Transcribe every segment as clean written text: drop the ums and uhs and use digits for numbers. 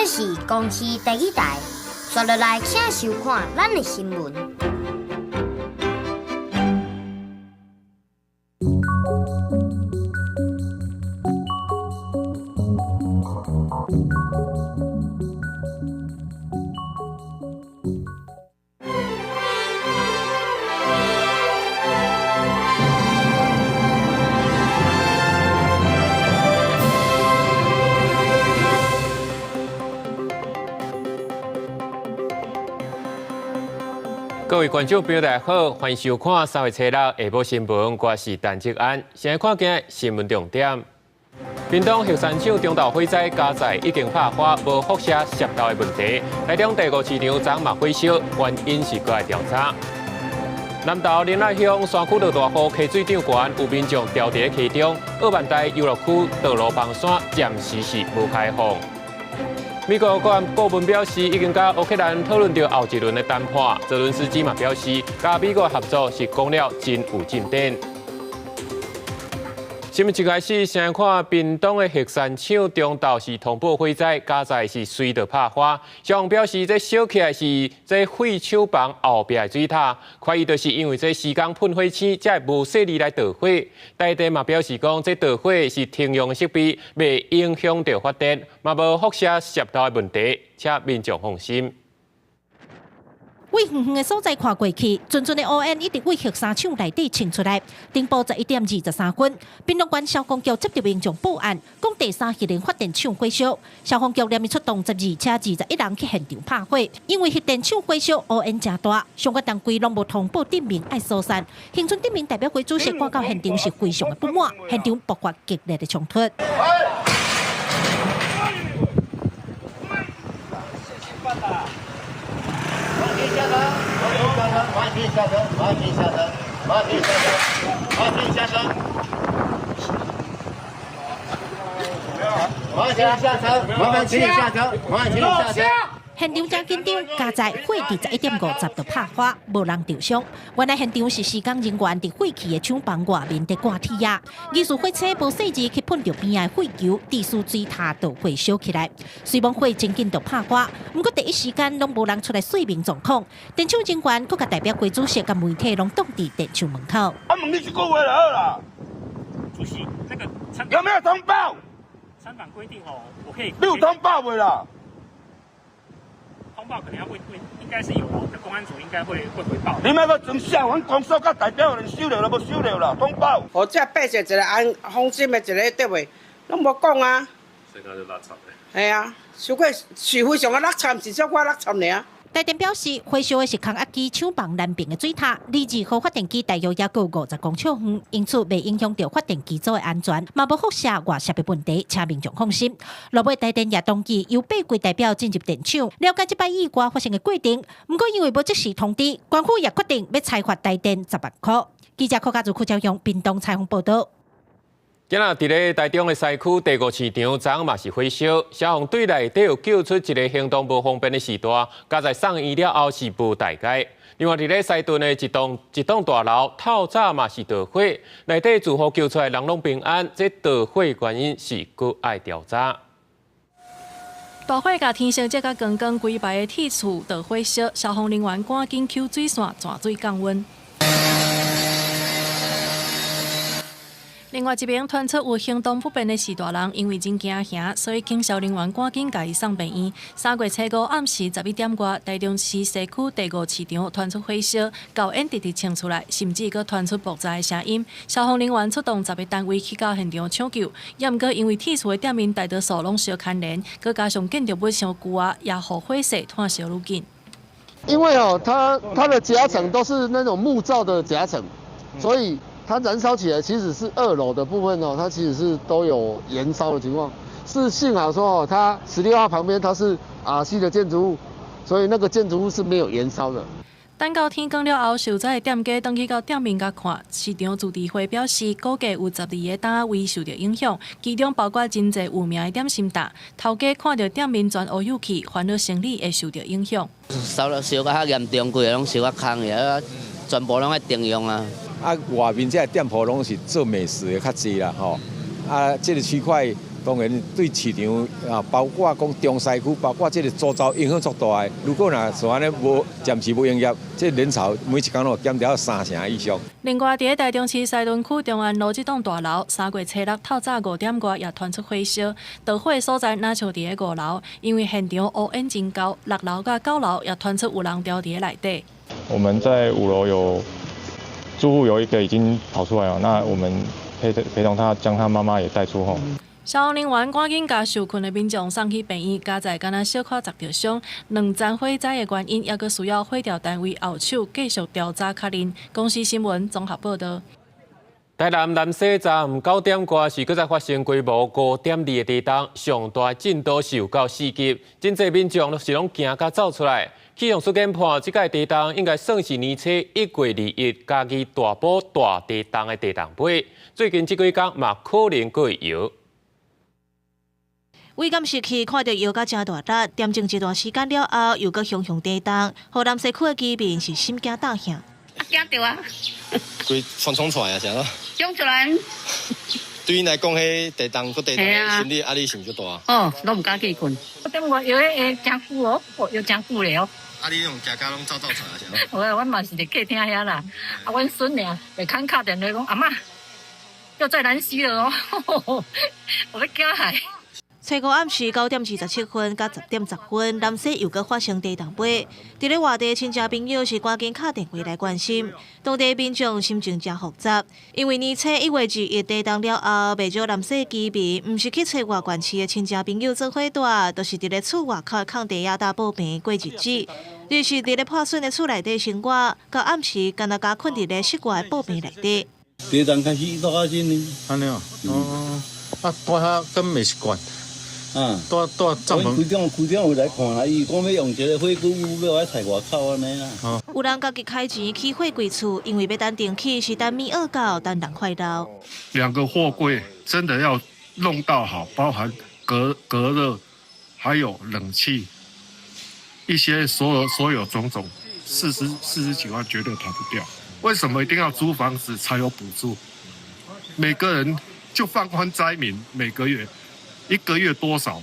這是公視第一台，紲落來請收看咱的新聞。各位觀眾朋友，大家好，歡迎收看3月初六下晡新聞，我是陳志安。先來看今日新聞重點。屏東核三廠中晝火災加載已經拍火，無輻射泄漏的問題。台中第五市場昨嘛火燒，原因是閣來調查。南投仁愛鄉山區落大雨，溪水漲懸，有民眾牢佇溪中。鄂萬大遊樂區道路崩山，暫時是無開放。美國國安顧問表示，已經佮烏克蘭討論著後一輪的談判。澤倫斯基嘛表示，佮美國合作是講了真有進展。新聞一開始，先看屏東的核三廠中晝是通報火災，加載是隨著拍火。消防表示，這燒起來是這廢廠房後壁的水塔，懷疑就是因為這施工噴火星，才會無細膩來導火。台電嘛表示講，這導火是停用的設備，袂影響著發電，嘛無輻射泄漏的問題，請民眾放心。為遠遠的所在看過去，陣陣的烏煙一直對核三廠內底衝出來。頂晡11點23分，屏東縣消防局接到民眾報案，講第三核能發電廠火燒。消防局連日出動12車21人去現場拍火，因為核電廠火燒烏煙誠大，相關單位攏無通報鎮民愛疏散。恆春鎮民代表會主席趕到現場是非常的不滿，現場爆發激烈的衝突。下車，馬上下車，馬上下車，馬上下車，馬上下車，麻煩請你下車，麻煩請你下車。現場真緊張，加載火佇11點50就拍火，無人受傷。原來現場是施工人員佇廢棄的廠房外面佇掛鐵仔，疑似火車無細膩去噴著邊仔的廢球，致使水塔導火燒起來。雖罔火真緊就拍火，毋過第一時間攏無人出來說明狀況。電廠人員閣共代表會主席佮媒體攏擋佇電廠門口。我問你一句話就好啦。主席，那個有沒有通報？參訪規定哦，我可以。你有通報未啦？通報可能要問問，應該是有，公安組應該會回報。你莫閣裝傻，阮公所佮代表人收著都無收著啦，通報。予這百姓一個安放心的一个對袂？攏無講啊。世間就垃圾的。係啊，小可是非常的垃圾，毋是小可垃圾爾。台電表示，火燒的是空壓機廠房南邊的水塔，離2號發電機大約猶閣有50公尺遠，因此袂影響著發電機組的安全，嘛無輻射外泄的問題，請民眾放心。落尾台電也同意由八位代表進入電廠，了解這擺意外發生的過程。毋過因為無即時通知，縣府也決定欲裁罰台電10萬塊。記者柯家祖、柯昭勇屏東採訪報導。今仔佇咧台中的西區第五市場，昨嘛是火燒，消防隊內底有救出一个行動無方便的序大，佳哉送醫了後是無代誌。另外，佇咧西屯的一棟大樓，透早嘛是著火，內底住戶救出來人攏平安，這著火原因是閣愛調查。大火共天色遮甲光光，規排的鐵厝著火燒，消防人員趕緊抾水線，泉水降溫。另外一邊傳出有行動不便的序大人，因為真驚嚇，所以警消人員趕緊共伊送病院。3月初五暗時11點外，台中市西區第五市場傳出火燒，厚煙直直衝出來，甚至閣傳出爆炸的聲音。消防人員出動10個單位去到現場搶救，也毋過因為鐵厝的店面大多數攏燒牽連，閣加上建築物傷舊啊，也予火勢湠燒愈緊。因為哦，它的夾層都是那種木造的夾層，所以它燃燒起來其實是2樓的部分哦，它其實是都有燃燒的情況。是幸好說哦，它16號旁邊它是 RC 的建築物，所以那個建築物是沒有燃燒的。等到天光了後，受災的店家轉去到店面共看，市場自治會表示，估計有12个單位受著影響，其中包括真濟有名的點心店。頭家看著店面全烏有去，煩惱生理會受著影響。燒甲較嚴重，規个攏燒甲空去，啊，全部攏愛停用啊。啊，外面這个店鋪攏是做美食的較濟啦，吼。啊，這个區塊當然對市場啊，包括講中西區，包括這个周遭影響足大的。如果若像按呢無暫時無營業，這人潮每一工攏減掉三成以上。另外，佇咧台中市西屯區中安路這棟大樓，3月初六透早5點外也傳出火燒，著火的所在若像佇咧五樓，因為現場烏煙真厚，六樓佮九樓也傳出有人牢佇咧內底。我們在五樓有住戶有一個已經跑出來了，那我們陪同他將他媽媽也帶出後。消防人員趕緊共受困的民眾送去病院，佳哉敢若小可砸著傷。兩層火災的原因，猶閣需要火調單位後手繼續調查確認。公視新聞綜合報導。台南南勢昨暗9點外是閣再發生規模5.2的地動，上大震度是有到4級，真濟民眾攏是攏驚甲走出來。氣象署研判，這擺地動應該算是年初1月21嘉義大埔大地動的地動尾。最近這幾工嘛可能閣會搖。對監視器看著搖甲誠大力，恬靜一段時間了後，又閣雄雄地動，予南勢區的居民是心驚膽嚇。驚著啊！規衝衝出來啊，啥咯？衝出來。對𪜶來講，彼地動閣地動，心理壓力是毋是足大？哦，攏毋敢去睏。我點我搖彼個誠久哦，搖誠久咧哦。啊，你攏驚甲攏走走出來啥？有啊，阮嘛是佇客廳遐啦。啊，阮孫爾袂肯敲電話講阿嬤，又在南勢了哦，我欲驚害。初五暗時9點27分到10點10分，南勢又閣發生地動尾。佇咧外地親戚朋友是趕緊敲電話來關心，當地民眾心情誠複雜，因為年初1月21地動了後，袂少南勢居民毋是去揣外縣市的親戚朋友做伙蹛，就是佇咧厝外口的空地仔搭布棚過日子。日是佇咧破損的厝內底生活，到暗時敢若共睏佇咧室外布棚內底。地動開始大聲呢，按呢哦，哦，啊，蹛遐敢袂習慣。啊，蹛蹛帳篷。區長區長有來看啦，伊講欲用一个貨櫃屋，欲來採外口按呢啦。有人家己開錢起貨櫃厝，因為欲等重起是等物惡到，等人快老。兩個貨櫃真的要弄到好，包含隔熱，還有冷氣，一些所有種種，四十幾萬絕對跑不掉。為什麼一定要租房子才有補助？每個人就放寬災民每個月。一個月多少？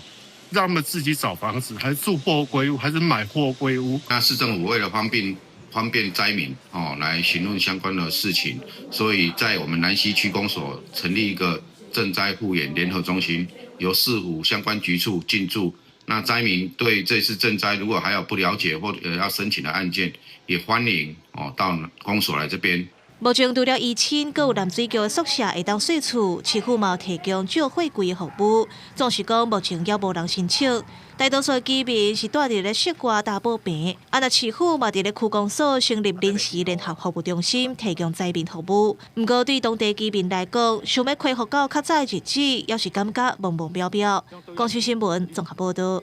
讓他們自己找房子，還是住貨櫃屋，還是買貨櫃屋？那市政府為了方便災民哦，來詢問相關的事情，所以在我們南勢區公所成立一個賑災復原聯合中心，由市府相關局處進駐。那災民對這次賑災如果還有不了解或者要申請的案件，也歡迎哦到公所來這邊。目前除了依親，閣有淡水橋的宿舍會當稅厝，市府嘛有提供借貨櫃的服務。總是講目前猶無人申請。大多數居民是蹛佇咧室外搭布棚，啊，若市府嘛佇咧區公所成立臨時聯合服務中心，提供災民服務。毋過對當地居民來講，想欲恢復到較早的日子，猶是感覺茫茫渺渺。公視新聞綜合報導。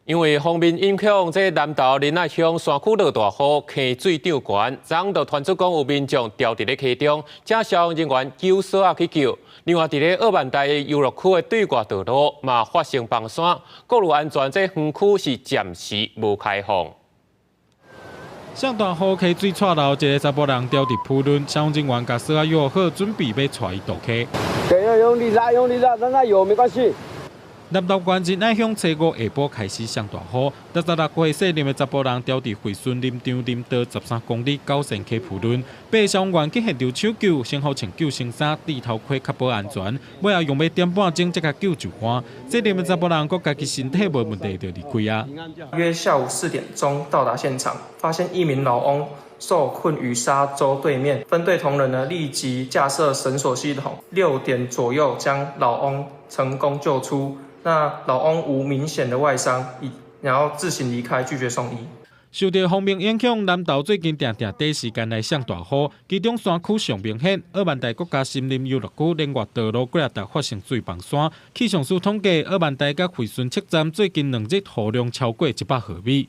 因為鋒面影響，這南投仁愛鄉山區落大雨，溪水漲懸，昨昏就傳出講有民眾牢佇咧溪中，請消防人員救索仔去救。另外，佇咧鄂萬大遊樂區的對外道路嘛發生崩山，顧慮安全，這園區是暫時無開放。上大雨，溪水掣流，一个查埔人牢佇埔崙，消防人員共索仔約好，準備欲帶伊渡溪。對，要用力拉，用力拉，讓他游沒關係。南投縣仁愛鄉初五下晡開始上大雨，66歲姓林的查埔人牢佇惠蓀林場林道13公里九仙溪埔崙，八个消防員去現場搶救，先予穿救生衫、戴頭盔確保安全，尾後用欲點半鐘才共救上岸。姓林的查埔人閣家己身體無問題就離開啊。約下午4點鐘到達現場，發現一名老翁受困於沙洲對面，分隊同仁呢立即架設繩索系統，6點左右將老翁成功救出。那老翁無明顯的外傷，然後自行離開，拒絕送醫。受著鋒面影響，南投最近定定短時間內上大雨，其中山區上明顯。鄂萬大國家森林遊樂區連外道路幾若搭發生水崩山。氣象署統計，鄂萬大佮惠蓀測站最近2日雨量超過100毫米。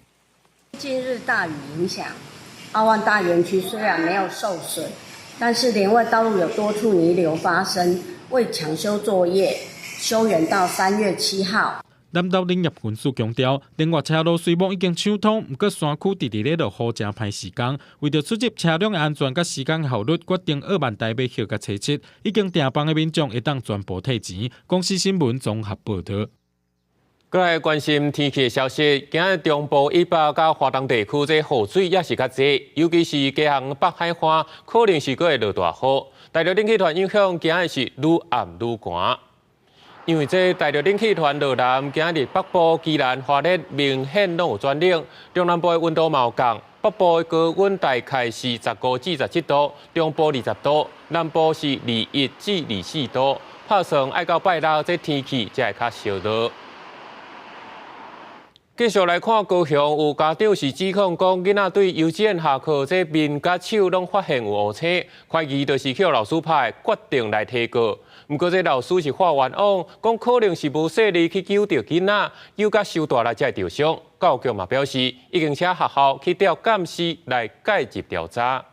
近日大雨影響，奧萬大園區雖然沒有受損，但是連外道路有多處泥流發生，為搶修作業。休園到3月7號。南投林業分署強調，另外車路雖罔已經暢通，毋過山區直直咧落雨，誠歹施工。為著出入車輛的安全佮時間效率，決定二萬台欲歇到初七，已經訂房的民眾會當全部退錢。公視新聞綜合報導。閣來關心天氣的消息，今日中部以北佮華東地區這雨水也是較濟，尤其是嘉義北海岸，可能是閣會落大雨。大陸冷氣團影響，今日是愈暗愈寒。因為這大陸冷氣團落南，今日北部、宜蘭、花蓮明顯攏有轉冷，中南部的溫度嘛有降，北部的高溫大概是15至17度，中部20度，南部是21至24度。拍算愛到拜六，這天氣才會較燒熱。繼續來看高雄，有家長是指控講，囡仔對幼稚園下課，這面佮手攏發現有烏青，懷疑就是予老師拍，決定來提告。毋過這老師是發冤枉，講可能是無細膩去糾著囡仔，糾甲傷大力才會著傷。教育局嘛表示，已經請學校去調監視來介入調查。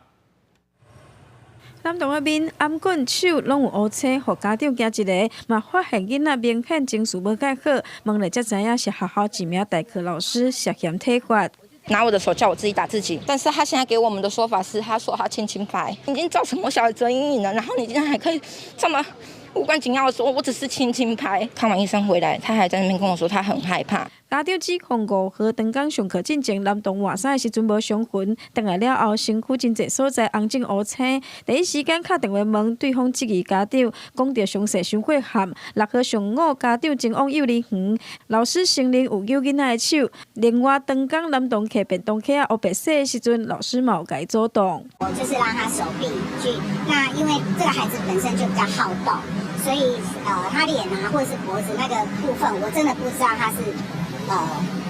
男童的面、頷頸、手攏有烏青，予家長驚一下，嘛發現囡仔明顯情緒無蓋好，問了才知影是學校一名代課老師涉嫌體罰。拿我的手叫我自己打自己，但是他現在給我們的說法是，他說他輕輕拍，已經造成我小孩的陰影了，然後你竟然還可以這麼無關緊要的說，我只是輕輕拍。看完醫生回來，他還在那邊跟我說他很害怕。家長指控5號當工上課進前，男童換衫的時陣無傷痕，轉來了後身軀真濟所在紅腫烏青。第一時間敲電話問對方質疑家長，講著傷勢傷過譀。6號上午家長前往幼兒園，老師承認有揪囡仔的手。另外當工男童提便當盒仔烏白洗的時陣，老師嘛有共伊阻擋。我就是讓他手臂去，那因為這個孩子本身就比較好動，所以他臉啊或者是脖子那個部分，我真的不知道他是。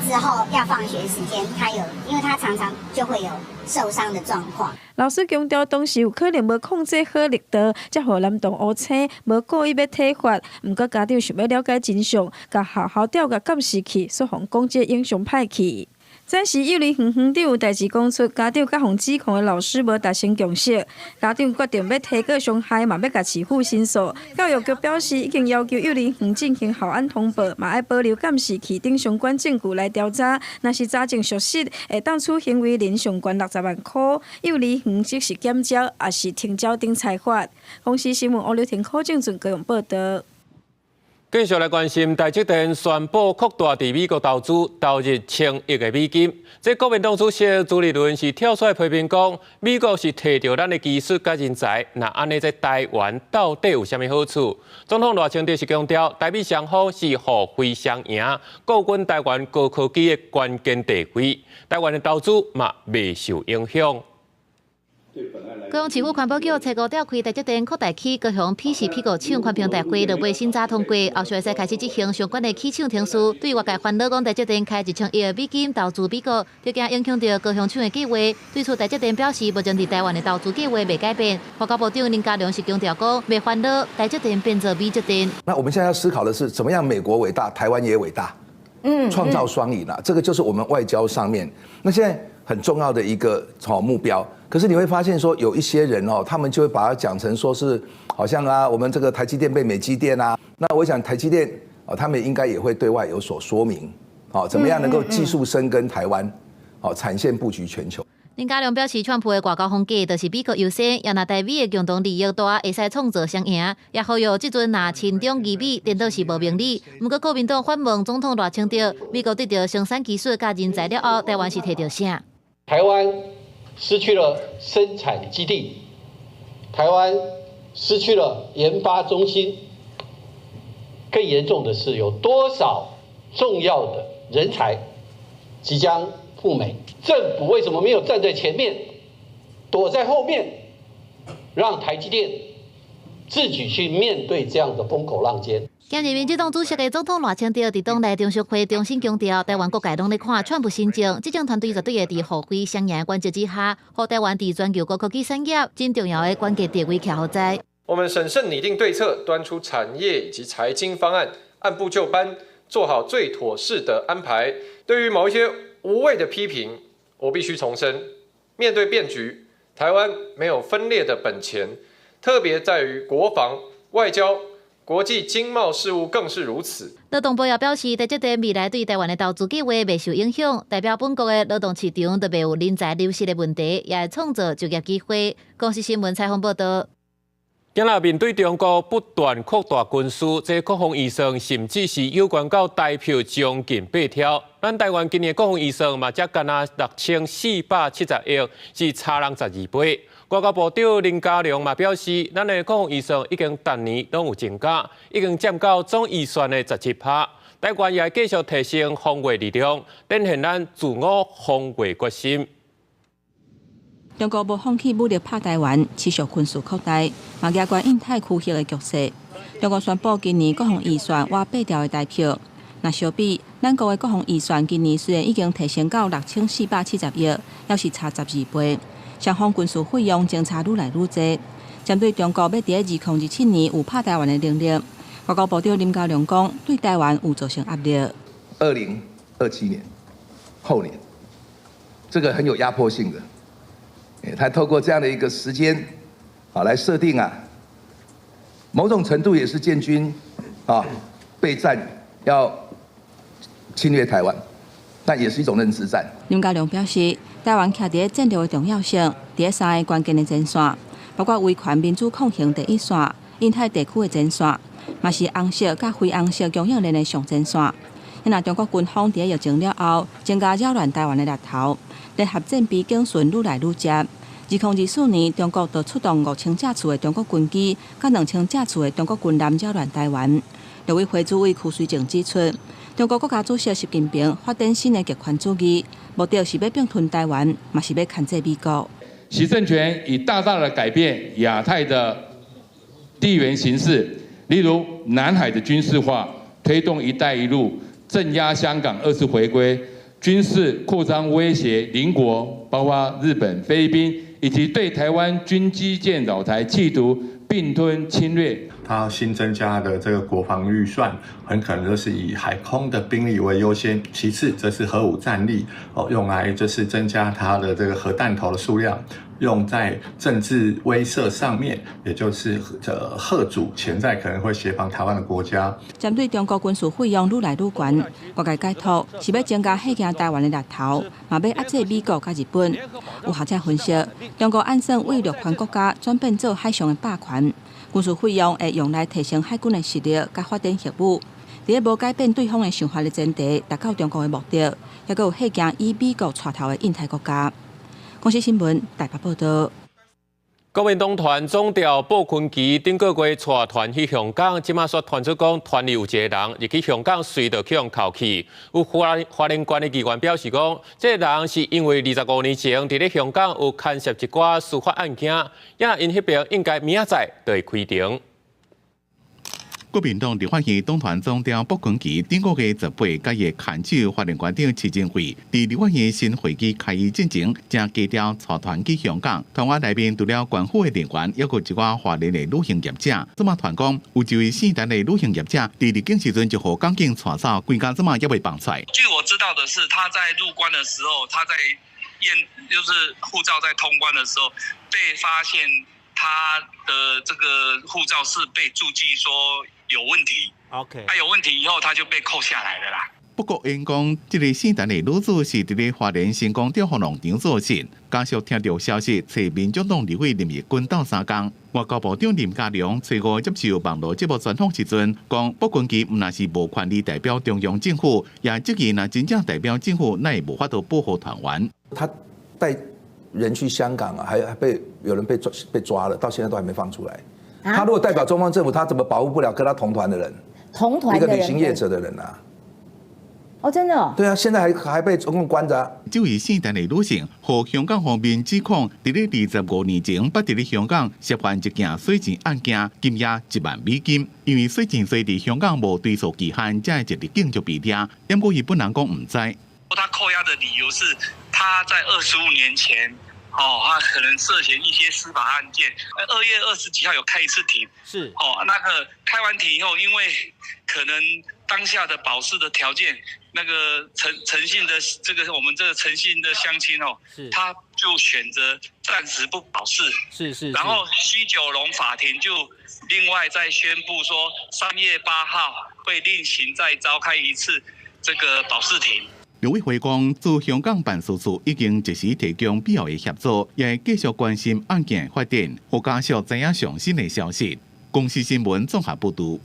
之後要放學時間，他有，因為他常常就會有受傷的狀況。老師強調，當時有可能無控制好力道，才予男童烏青，無故意欲體罰。毋過家長想欲了解真相，共學校調個監視器，煞予講這影像歹去。這時幼兒園園長有代誌講出，家長佮予指控的老師無達成共識，家長決定欲提告傷害，嘛欲共市府申訴。教育局表示，已經要求幼兒園進行校安通報，嘛愛保留監視器等相關證據來調查。若是查證屬實，會當處行為人上懸60萬箍。幼兒園則是減招，抑是停招等裁罰。公視新聞王劉婷、柯正俊高雄報導。繼續來關心，台積電宣布擴大佇美國投資，投入1000億的美金。這國民黨主席朱立倫是跳出來批評講，美國是提著咱的技術佮人才，若按呢，這台灣到底有啥物好處？總統賴清德是強調，台美雙方是互惠雙贏，固穩台灣高科技的關鍵地位，台灣的投資嘛袂受影響。高雄市府環保局初五召開台積電擴大去高雄 PCB 廠環評大會，落尾審查通過，後續會使開始執行相關的起廠程序。對外界煩惱講台積電開1000億美金投資美國，就驚影響著高雄廠的計劃。對此，台積電表示，目前佇台灣的投資計劃未改變。外交部長林佳龍是強調講，袂煩惱台積電變做美積電。那我們現在要思考的是，怎麼樣美國偉大，台灣也偉大，創造雙贏啊，這個就是我們外交上面。那現在很重要的一個目標。可是你會發現說，有一些人哦，他們就會把它講成說是好像啊，我們這個台積電被美積電啊。那我想台積電啊，他們應該也會對外有所說明，好，怎麼樣能夠技術深耕台灣，好，產線布局全球。林佳龍表示，川普的外交風格就是美國優先，也若台美的共同利益大，會使創造雙贏。也呼籲這陣若親中疑美，顛倒是無明理。毋過國民黨反問總統賴清德，美國得著生產技術佮人才了後，台灣是提著啥？台灣失去了生產基地，台灣失去了研發中心，更嚴重的是，有多少重要的人才即將赴美？政府為什麼沒有站在前面，躲在後面，讓台積電自己去面對這樣的風口浪尖？兼任民進黨主席的總統賴清德佇黨內中常會中心強調，台灣各界攏咧看川普新政，這種團隊絕對會佇互惠雙贏原則之下，予台灣佇全球高科技產業真重要的關鍵地位徛予在。我們審慎擬定對策，端出產業以及財經方案，按部就班做好最妥適的安排。對於某一些無謂的批評，我必須重申：面對變局，台灣沒有分裂的本錢，特別在於國防、外交、國際經貿事務更是如此。勞動部也表示，台積電未來對台灣的投資計劃袂受影響，代表本國的勞動市場就袂有人才流失的問題，也會創造就業機會。公視新聞採訪報道。今日面對中國不斷擴大軍事，這國防預算甚至是有關到台票將近八兆。咱台灣今年國防預算嘛，才干焦6470億，是差人12倍。外交部長林佳龍嘛表示，咱的國防預算已經逐年攏有增加，已經佔到總預算的17%。台灣也繼續提升防衛力量，展現咱自我防衛決心。中國無放棄武力拍台灣，持續軍事擴大，嘛加懸印太區域的局勢。中國宣布今年國防預算倚八兆的台票，若相比，咱國的國防預算今年雖然已經提升到6470億，猶是差12倍。雙方軍事費用相差愈來愈濟。針對中國欲佇2027年有拍台灣的能力，外交部長林佳龍講，對台灣有造成壓力。2027年，後年，這個很有壓迫性的。他透過這樣的一個時間，啊，來設定啊，某種程度也是建軍啊備戰要侵略台灣，但也是一種認知戰。林佳龍表示，台灣徛佇戰略的重要性，佇三个關鍵的前線，包括維權民主抗衡第一線、印太地區的前線，嘛是紅色佮非紅色供應鏈的上前線。若中國軍方佇疫情了後，增加擾亂台灣的獵頭，聯合戰備警巡愈來愈捷。2024年，中國就出動5000架次的中國軍機，佮2000架次的中國軍艦擾亂台灣。陸委會主委柯瑞正指出，中國國家主席習近平發展新的極權主義，目的是欲併吞台灣，嘛是欲牽制美國。習政權已大大的改變亞太的地緣形勢，例如南海的軍事化，推動“一帶一路”，鎮壓香港二次回歸，軍事擴張威脅鄰國，包括日本、菲律賓，以及對台灣軍機艦擾台，企圖併吞侵略。它新增加的這個國防預算，很可能就是以海空的兵力為優先，其次則是核武戰力，哦，用來就是增加它的這個核彈頭的數量，用在政治威懾上面，也就是這嚇阻潛在可能會協防台灣的國家。針對中國軍事費用愈來愈懸，外界解讀是欲增加嚇驚台灣的獵頭，嘛欲壓制美國佮日本。有學者分析，中國按算為陸權國家轉變做海上的霸權，軍事費用會用來提升海軍的實力，佮發展核武。佇咧無改變對方的想法的前提，達到中國的目的，猶閣有嚇驚以美國帶頭的印太國家。公視新聞台北報道。國民黨團總召布坤琪頂個月帶團去香港，這馬煞傳出講團裡有一個人入去香港，隨就去予扣去。有花蓮縣的議員表示講，這個人是因為25年前佇咧香港有牽涉一寡司法案件，也𪜶彼邊應該明仔載就會開庭。國民黨立法院黨團總召傅崐萁頂個月18共伊牽手花蓮縣長徐正惠，佇立法院新會期開議進前，誠低調帶團去香港。團員內面除了縣府的人員，猶閣一寡花蓮的旅行業者。這馬傳講，有一位姓陳的旅行業者，佇入境時陣就予港警帶走，規工這馬猶未放出來。據我知道的是，他在入關的時候，他在驗，就是護照在通關的時候，被發現他的這個護照是被註記說有問題，OK，他有問題以後，他就被扣下來了啦。不過，𪜶講，這个姓陳的女子是佇咧花蓮成功釣魚農場做事。家屬聽著消息，揣民眾黨立委林義君鬥相共。外交部長林佳龍初五接受網路節目專訪時陣，講傅崐萁毋但是無權利代表中央政府，也質疑若真正代表政府，哪會無法度保護團員。他帶人去香港啊，還被有人被抓了，到現在都還沒放出來。他如果代表中方政府，他怎麼保護不了跟他同團的人？同團一個旅行業者的人啊？哦，真的？對啊，現在還被中共關著。這位姓陳的女性，予香港方面指控，佇咧25年前，捌佇咧香港涉犯一件洗錢案件，金額1萬美金。因為洗錢罪佇香港無追訴期限，才會一入境就被抓。毋過伊本人講毋知。他扣押的理由是他在25年前，哦，他可能涉嫌一些司法案件。2月20幾號有開一次庭，是哦，那個開完庭以後，因為可能當下的保釋的條件，那個陳姓的這個我們這個陳姓的鄉親哦，他就就選擇暫時不保釋。然後西九龍法庭就另外再宣布說，3月8號會另行再召開一次這個保釋庭。陸委會講，駐香港辦事處已經及時提供必要的協助，也會繼續關心案件發展，予家屬知影上新的消息。公視新聞綜合報導。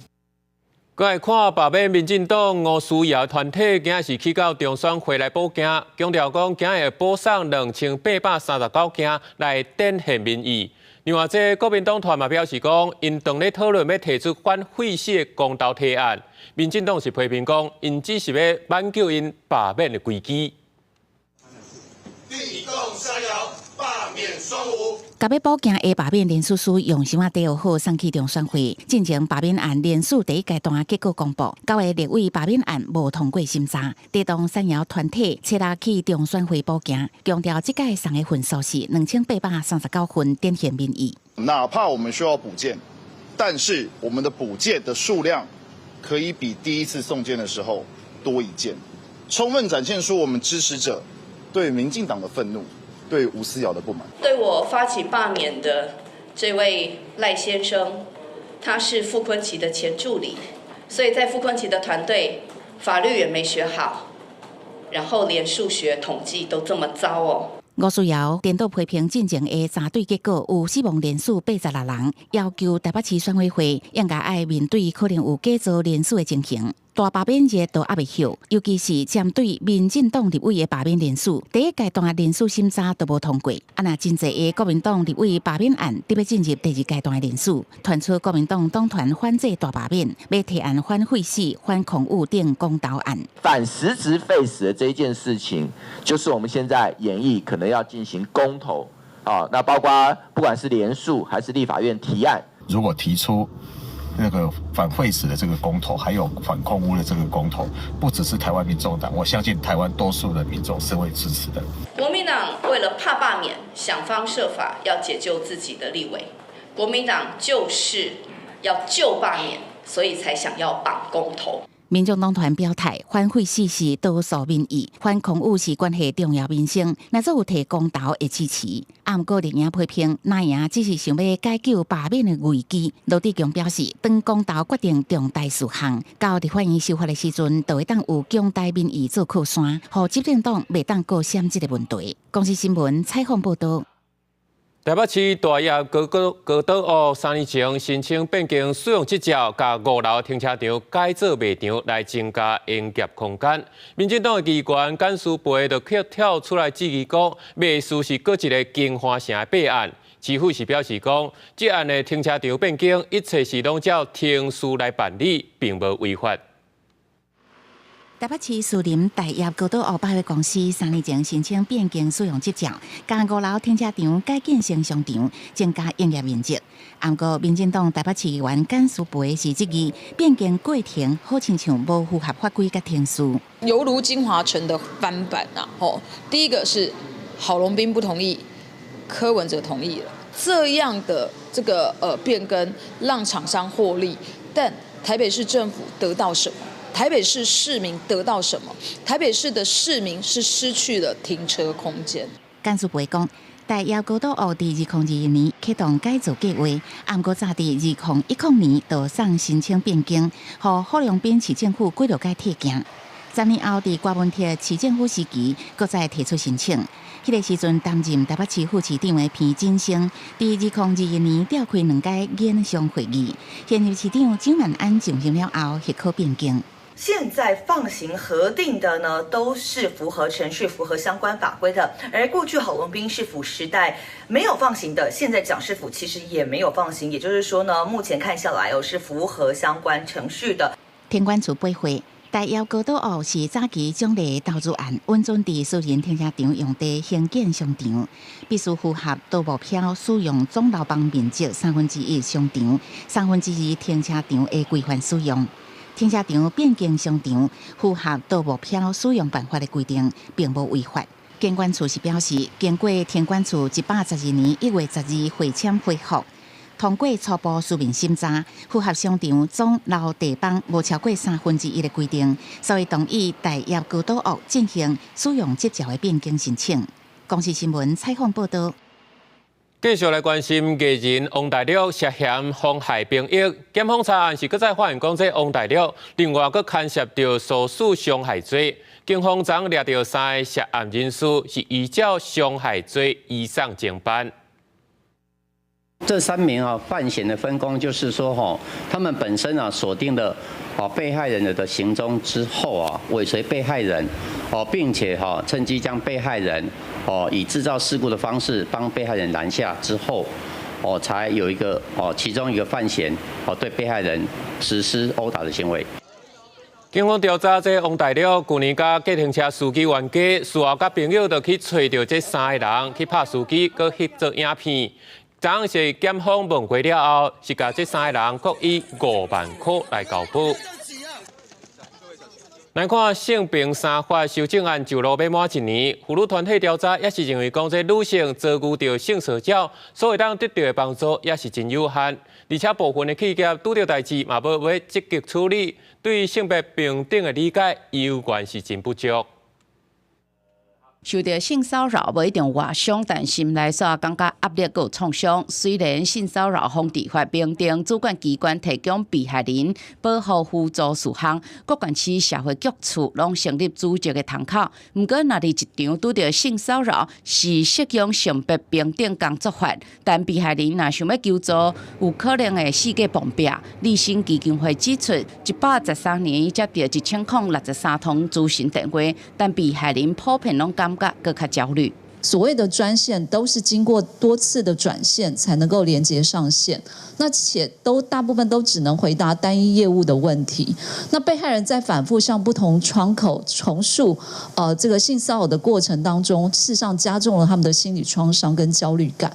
閣來看罷免民進黨吳思瑤團體，今仔是去到中選會來補件，強調講今仔會補送2839件來展現民意。另外，這國民黨團嘛表示講，𪜶當咧討論欲提出反廢死的公投提案。民進黨是批評講，𪜶只是欲挽救𪜶罷免的危機。地動山搖，罷免雙無。共欲補件的罷免連署書用箱仔底好送去中選會，進前罷免案連署第一階段結果公布，九個立委罷免案無通過審查。地動山搖團體初六去中選會補件，強調這屆送的份數是2839份，展現民意。哪怕我們需要補件，但是我們的補件的數量可以比第一次送件的時候多一件，充分展現出我們支持者對民進黨的憤怒。對吳思瑤的不滿，對我發起罷免的這位賴先生，他是傅崐萁的前助理，所以在傅崐萁的團隊，法律也沒學好，然後連數學統計都這麼糟哦。吳思瑤顛倒批評進前的查對結果有死亡連署86人，要求台北市選委會應該愛面對可能有假造連署的情形。大罷免熱都猶未歇，尤其是針對民進黨立委的罷免連署，第一階段連署審查都無通過。啊，若真濟个國民黨立委罷免案，得欲進入第二階段的連署，傳出國民黨黨團反制大罷免，欲提案反廢死、反空污等公投案。反實質廢死的這一件事情，就是我們現在研議可能要進行公投啊。那包括不管是連署還是立法院提案，如果提出那個反廢死的這個公投，還有反空污的這個公投，不只是台灣民眾黨，我相信台灣多數的民眾是會支持的。國民黨為了怕罷免，想方設法要解救自己的立委。國民黨就是要救罷免，所以才想要綁公投。民眾黨團表態，反廢死是多數民意，反空污是關係重要民生，若做有提公投會支持。啊，毋過綠營批評，藍營只是想欲解救罷免的危機。羅智強表示，當公投決定重大事項，到立法院修法的時陣，就會當有強大民意做靠山，予執政黨袂當閣閃這个問題。公視新聞採訪報導。台北市大業高島屋3年前申請變更使用執照，共5樓停車場改做賣場來增加營業空間。民進黨的議員簡思培就去跳出來質疑講，賣書是閣一个京華城的弊案。市府是表示講，這案的停車場變更，一切是攏照程序來辦理，並無違法。台北市士林大業高島屋百貨公司3年前申請變更使用執照，共5樓停車場改建成商場，增加營業面積。毋過，民進黨台北市議員簡思培是質疑變更過程好親像無符合法規佮程序，猶如京華城的翻版啊！吼，第一個是郝龍斌不同意，柯文哲同意了，這樣的這個變更讓廠商獲利，但台北市政府得到什麼？台北市市民得到什麼？台北市的市民是失去了停車空間。簡思培講，大業高島屋佇2021年啟動改造計劃，毋過早佇2010年就送申請變更，予郝龍斌市政府幾落擺退件。10年後，佇郭文鐵市政府時期，閣再提出申請。彼个時陣擔任台北市副市長的彭錦聲，佇2021年召開兩屆研商會議，現任市長蔣萬安上任了後，許可變更。現在放行核定的呢，都是符合程序、符合相關法規的。而過去郝龍斌市府時代沒有放行的，現在蔣市府其實也沒有放行。也就是說呢，目前看下來哦，是符合相關程序的。天管處回覆，大業高島屋是早期獎勵投資案，允准佇私人停車場用地興建商場，必須符合都目標使用總樓房面積1/3商場、2/3停車場的規範使用。停車場變更商場，符合都目標使用辦法的規定，並無違法。建管處是表示，經過天管處112年1月12會簽回覆，通過初步書面審查，符合商場總樓地方無超過1/3的規定，所以同意大業高島屋進行使用執照的變更申請。公視新聞採訪報道。繼續來關心藝人王大陸涉嫌妨害兵役，檢方查案時閣再發現講，這王大陸另外閣牽涉著唆使傷害罪，警方昨掠著三个涉案人士，是依照傷害罪移送偵辦。這三名啊犯嫌的分工就是說，吼，他們本身啊鎖定了被害人的行蹤之後啊，尾隨被害人，哦，並且哈趁機將被害人哦以製造事故的方式幫被害人攔下之後，哦才有一個哦其中一個犯嫌哦對被害人實施毆打的行為。警方調查，這王大陸舊年佮計程車司機冤家，事後佮朋友就去揣著這三个人去拍司機，閣翕做影片。昨是檢方問過了後，是共這三个人各以5萬塊來交保。來看性平三法修正案上路欲滿一年，婦女團體調查也是認為講，這女性遭遇著性騷擾，所會當得著的幫助也是真有限，而且部分的企業拄著代誌嘛無欲積極處理，對性別平等的理解猶原是真不足。受著性騷擾無一定外傷，但心內煞感覺壓力閣有創傷。雖然性騷擾防治法明定主管機關提供被害人保護輔助事項，各縣市社會局處攏成立組織的窗口。毋過，若佇職場拄著性騷擾，是適用性別平等工作法，但被害人若想欲求助，有可能會四界碰壁。勵馨基金會指出，113年接著1063通諮詢電話，但被害人普遍攏感覺閣較焦慮。所謂的專線都是經過多次的轉線才能夠連接上線，那且都大部分都只能回答單一業務的問題。那被害人在反覆向不同窗口重述，這個性騷擾的過程當中，事實上加重了他們的心理創傷跟焦慮感。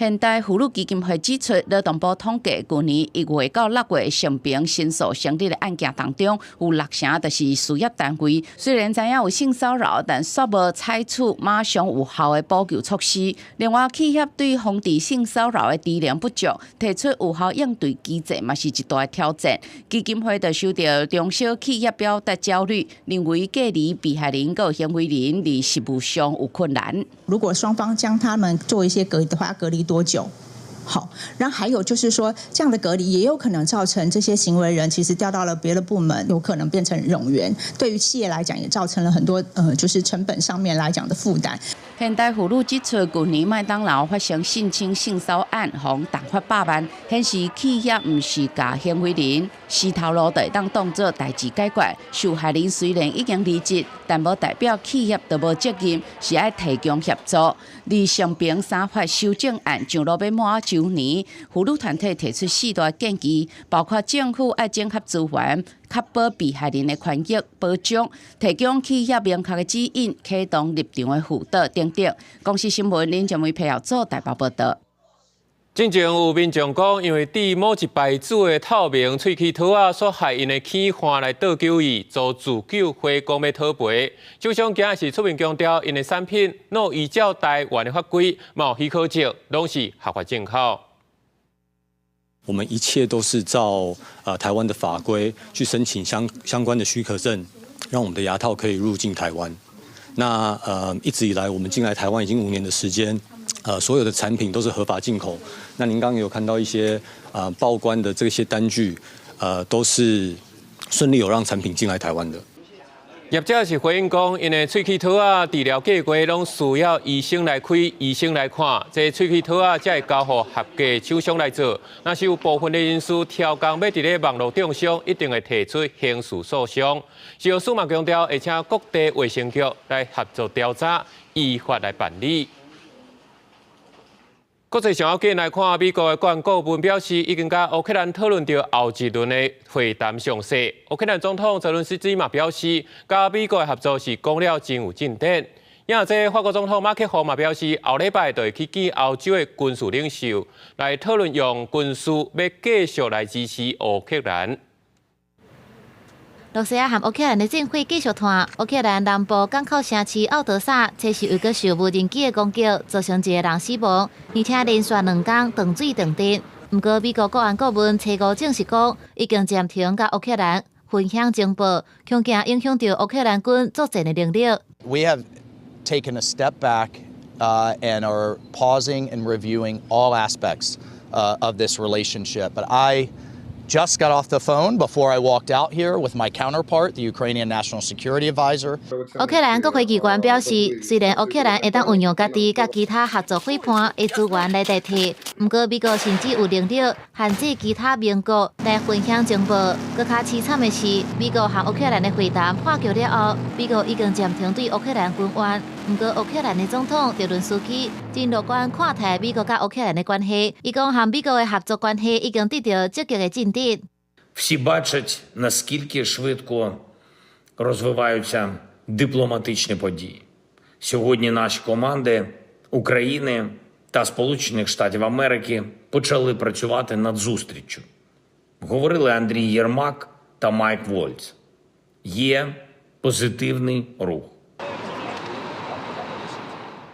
現代婦女基金會指出，勞動部統計，舊年1月到6月性平申訴成立的案件當中，有六成就是事業單位。雖然知影有性騷擾，但煞無採取馬上有效的補救措施。另外，企業對防治性騷擾的知能不足，提出有效應對機制嘛是一大挑戰。基金會就收著中小企業表達焦慮，認為隔離被害人佮行為人佇實務上有困難。如果雙方將他們做一些隔離的話，隔離多久？好，然後還有就是說，這樣的隔離也有可能造成這些行為人其實調到了別的部門，有可能變成冗員。對於企業來講，也造成了很多就是成本上面來講的負擔。現代婦女指出，舊年麥當勞發生性侵性騷案，予重罰百萬，顯示企業毋是共行為人死頭路就會當當做代誌解決。受害人雖然已經離職，但無代表企業就無責任，是愛提供協助。而性平三法修正案上路欲滿週年，婦女團體提出四大建議，包括政府愛整合資源，確保被害人的權益保障，提供企業明確的指引，啟動立場的輔導等等。公視新聞林靜梅配合做台北報道。進前有民眾講，因為對某一牌子的透明喙齒套仔所害𪜶的齒患來倒糾伊，遭自救會講欲討賠。廠商今日是出面強調，𪜶的產品攏依照台灣的法規，嘛有許可證，攏是合法進口。我們一切都是照台灣的法規去申請相關的許可證，讓我們的牙套可以入境台灣。那一直以來，我們進來台灣已經5年的時間。所有的產品都是合法進口。那您剛剛有看到一些報關的這些單據，都是順利有讓產品進來台灣的。業者是回應講，𪜶的喙齒套仔治療計劃攏需要醫生來開，醫生來看，這喙齒套仔才會交予合格廠商來做。若是有部分的人士刁工欲佇咧網路中傷，一定會提出刑事訴訟。食藥署嘛強調，會請各地衛生局來合作調查，依法來辦理。國際上要緊來看，美國的國安顧問表示，已經佮烏克蘭討論著後一輪的會談詳細。烏克蘭總統澤倫斯基嘛表示，佮美國的合作是講了真有進展。也這法國總統馬克宏嘛表示，後禮拜就會去見歐洲的軍事領袖，來討論用軍事欲繼續來支持烏克蘭。羅西亞和烏克蘭的戰火繼續拖，烏克蘭南部港口城市奧德薩，這時又閣受無人機的攻擊，造成一個人死亡，而且連續兩工斷水斷電。毋過美國國安顧問初五證實講，已經暫停佮烏克蘭分享情報，恐驚影響著烏克蘭軍作戰的能力。 We have taken a step back, and are pausing and reviewing all aspects of this relationship. But I just got off the phone before I walked out here with my counterpart, the Ukrainian National Security Advisor. 烏克蘭國會議員表示，雖然烏克蘭會當運用家己佮其他合作夥伴的資源來代替，毋過美國甚至有能力限制其他盟國來分享情報。閣較悽慘的是，美國和烏克蘭的會談破局了後，美國已經暫停對烏克蘭軍援。毋過烏克蘭的總統澤倫斯基真樂觀看待美國佮烏克蘭的關係，伊講和美國的合作關係已經得到積極的進展。 Всі бачать, наскільки швидко розвиваються дипломатичні події. Сьогодні наші команди України та Сполучених Штатів Америки почали працювати над зустріччю. Говорили Андрій Єрмак та Майк Вольц. Є позитивний рух.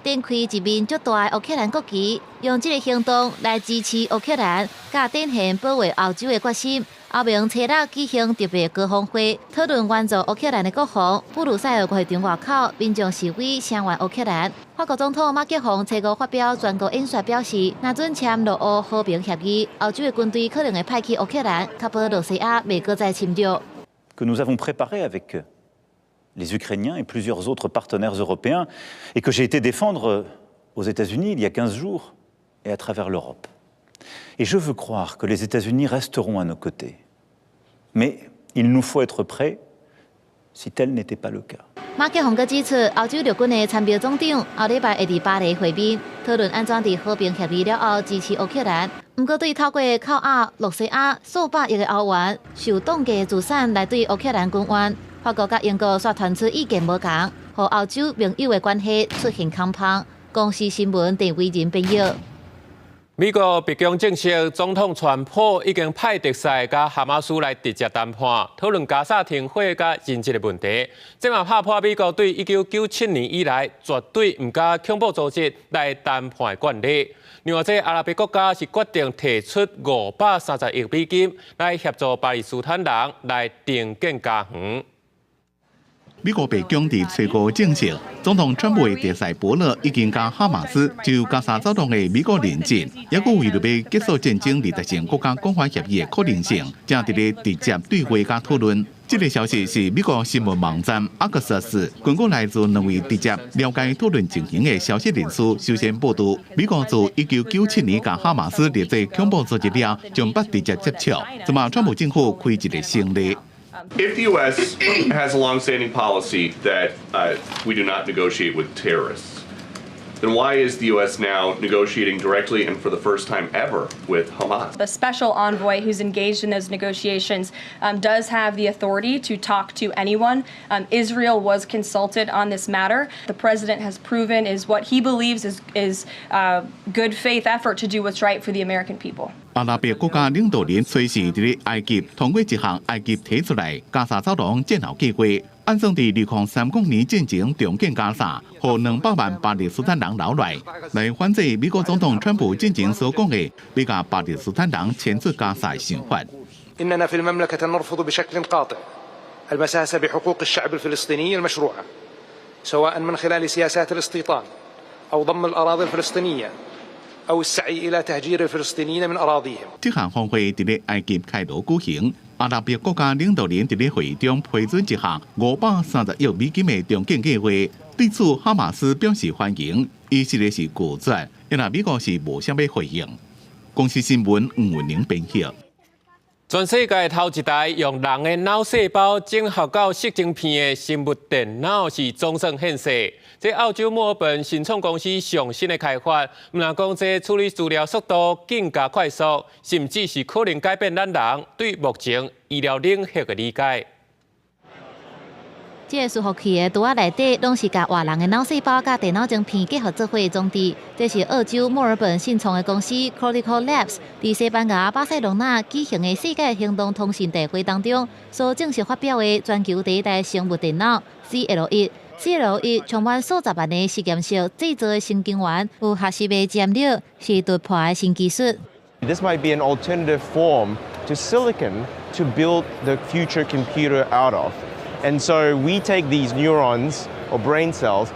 展開一面足大的烏克蘭國旗，用這个行動來支持烏克蘭，佮展現保衛歐洲的決心。歐盟初六舉行特別高峰會，討論援助烏克蘭的國防。布魯塞爾國會場外口，民眾示威聲援烏克蘭。法國總統馬克宏初五發表全國演說，表示，若準簽俄烏和平協議，歐洲的軍隊可能會派去烏克蘭，確保羅西亞袂閣再侵略。 Que nous avons préparé avec les Ukrainiens et plusieurs autres partenaires européens et que j'ai été défendre aux États-Unis il y a 15 jours et à travers l'Europe. Et je veux croire que les États-Unis resteront à nos côtés. Mais il nous faut être prêts si tel n'était pas le cas. 馬克宏閣指出，歐洲陸軍的參謀總長後禮拜會佇巴黎會面，討論按怎佇和平協議了後支持烏克蘭。毋過對透過扣押羅西亞數百億的歐元受凍結資產來對烏克蘭軍援，法國佮英國煞傳出意見無仝，予歐洲盟友的關係出現空縫。公視新聞鄭偉仁編譯。美國白宮證實，總統川普已經派特使佮哈馬斯來直接談判，討論加沙停火佮人質的問題。這嘛拍破美國對1997年以來絕對毋佮恐怖組織來談判的慣例。另外，這阿拉伯國家是決定提出530億美金來協助巴勒斯坦人來重建家園。美國白宮佇初五證實，總統川普的特使伯勒已經佮哈馬斯就加沙走廊的美國人質，抑閣為著欲結束戰爭而達成閣較廣泛協議的可能性，正佇咧直接對話佮討論。這个消息是美國新聞網站阿克薩斯根據來自兩位直接了解討論情形的消息人士首先報導，美國自1997年佮哈馬斯列做恐怖組織了，就毋捌直接接觸，這馬川普政府開一个先例。 If the U.S. has a longstanding policy that we do not negotiate with terrorists, then why is the U.S. now negotiating directly and for the first time ever with Hamas? The special envoy who's engaged in those negotiations does have the authority to talk to anyone. Israel was consulted on this matter. The president has proven is what he believes is good faith effort to do what's right for the American people. 阿拉伯國家領導人隨時佇咧埃及通過一項埃及提出來加沙走廊戰後計劃，按算佇2030年進前重建加沙，予200萬巴勒斯坦人留落來，來反制美國總統川普進前所講的欲共巴勒斯坦人遷出加沙的想法。 إننا في المملكة نرفض بشكل قاطع المساس بحقوق الشعب الفلسطيني المشروعة سواء من خلال سياسات الاستيطان أو ضم الأراضي الفلسطينية أو السعي إلى تهجير الفلسطينيين من أراضيهم。這項峰會佇咧埃及開羅舉行，阿拉伯國家領導人佇咧會議中批准一項530億美金的重建計劃，對此哈馬斯表示歡迎，以色列是拒絕，因為美國是無啥欲回應。公視新聞吳文玲編譯。全世界頭一台用人的腦細胞整合到矽晶片的生物電腦是總算現世。這澳洲墨爾本新創公司上新的開發，毋但講這處理資料速度更加快速，甚至是可能改變咱人對目前醫療領域的理解。這个伺服器的櫥仔內底，攏是共活人的腦細胞佮電腦晶片結合做伙的裝置。這是澳洲墨爾本新創的公司 Cortical Labs 佇西班牙巴塞隆納舉行的世界行動通信大會當中所正式發表的全球第一台生物電腦 CL1。CL1充滿數十萬个實驗室製造的神經元，有學習的潛力，是突破的新技術。 This might be an alternative form to silicon to build the future computer out of. And so we take these neurons or brain cells,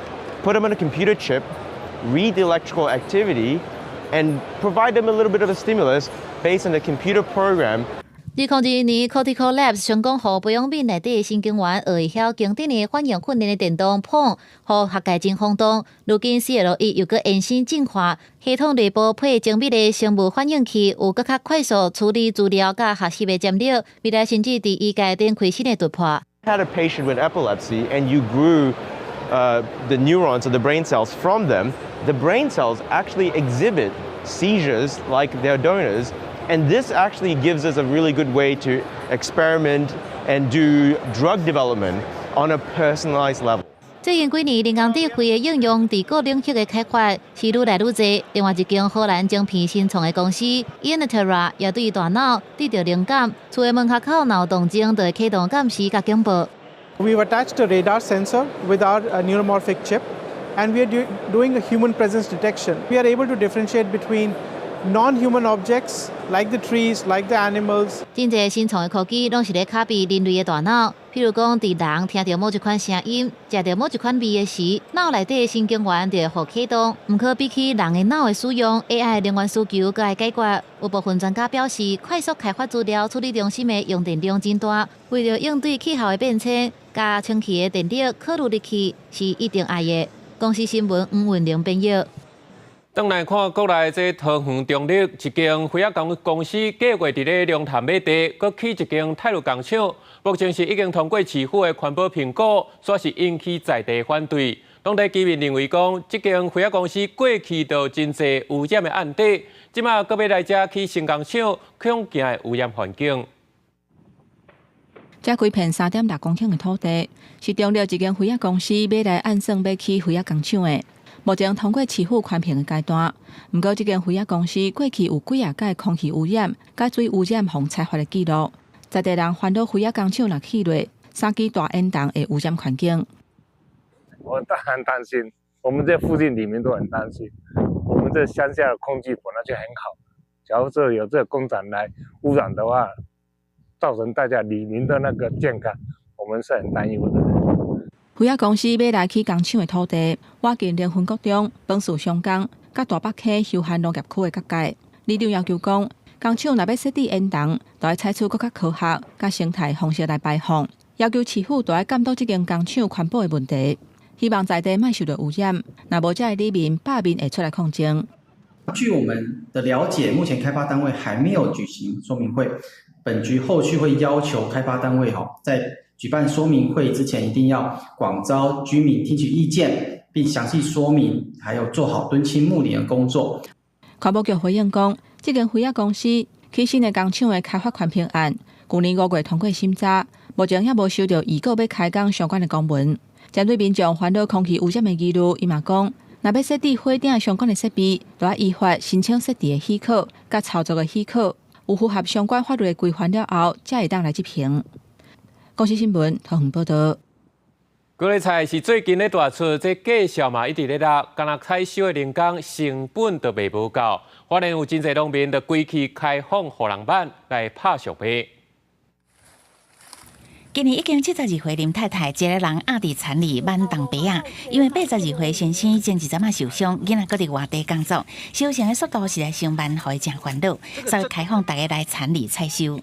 put them on a computer chip, read the electrical activity, and provide them a little bit of a stimulus based on the computer program. 2021年，Cortical Labs 成功予培養皿內底神經元學會曉經典的反應訓練的電動泵，予學界真轟動。如今 CL1又閣延伸進化，系統內部配精密的生物反應器，有閣較快速處理資料佮學習的潛力。未來甚至佇醫界展開新的突破。 Had a patient with epilepsy and you grew the neurons or the brain cells from them, the brain cells actually exhibit seizures like their donors. And this actually gives us a really good way to experiment and do drug development on a personalized level. 最近幾年，人工智慧的應用佇各領域的開發是愈來愈濟。另外一間荷蘭晶片新創的公司 Innatera 也對大腦得著靈感，厝的門口若有動靜，就會啟動監視佮警報。 We've attached a radar sensor with our neuromorphic chip, and we are doing a human presence detection. We are able to differentiate between non-human objects like the trees, like the animals. 真濟新創的科技攏是咧拷貝人類的大腦，譬如講，佇人聽著某一款聲音、食著某一款味的時，腦內底的神經元就會予啟動。毋過比起人的腦的使用，AI 的能源需求閣愛解決。有部分專家表示，快速開發資料處理中心的用電量真大，為著應對氣候的變遷，共清氣的電力考慮入去是一定愛的。公視新聞吳文玲編譯。轉來看國內這桃園中壢一間肥仔公司計劃佇咧龍潭買地，閣起一間泰銳工廠，目前是已經通過市府的環保評估，煞是引起在地反對。當地居民認為講，這間肥仔公司過去就真濟污染的案底，這馬閣欲來遮起新工廠，恐驚會污染環境。這幾片3.6公頃的土地，是中壢一間肥仔公司買來按算欲起肥仔工廠的。目前通過市府環評的階段，毋過這間肥仔公司過去有幾仔擺空氣污染、佮水污染予裁罰的記錄，在地人煩惱肥仔工廠若起落，三支大煙囱會污染環境。我當然擔心，我們這附近里面都很擔心。我們這鄉下的空氣本來就很好，假如說有這個工廠來污染的話，造成大家里民的那個健康，我們是很擔憂的。肥仔公司買來起工廠的土地，倚近蓮芬國中、崩樹鄉港、佮大北溪休閒農業區的結界。里長要求講，工廠若欲設置煙囱，就愛採取閣較科學、佮生態方式來排放。要求市府著愛監督這間工廠環保的問題，希望在地莫受著污染。若無，遮的里民罷免會出來抗爭。據我們的了解，目前開發單位還沒有舉行說明會。本局後續會要求開發單位吼，在舉辦說明會之前，一定要廣招居民聽取意見，並詳細說明，還有做好敦親睦鄰的工作。環保局回應講，這間肥仔公司起新的工廠的開發環評案，舊年5月通過審查，目前猶無收著預告欲開工相關的公文。針對民眾煩惱空氣污染的疑慮，伊嘛講，若欲設置火頂相關的設備，就愛依法申請設置的許可，佮操作的許可，有符合相關法律的規範了後，才會當來執行。公視新聞桃園報導。高麗菜是最近咧大出，這價數嘛一直咧落，干焦採收的人工成本都賣無夠，花蓮有真濟農民就規氣開放予人挽來拍俗賣。今年已經72歲林太太，一个人壓佇田裡挽重白仔，因為82歲先生前一陣仔受傷，囡仔閣佇外地工作，收成的速度實在傷慢，予伊誠煩惱，所以開放大家來田裡採收。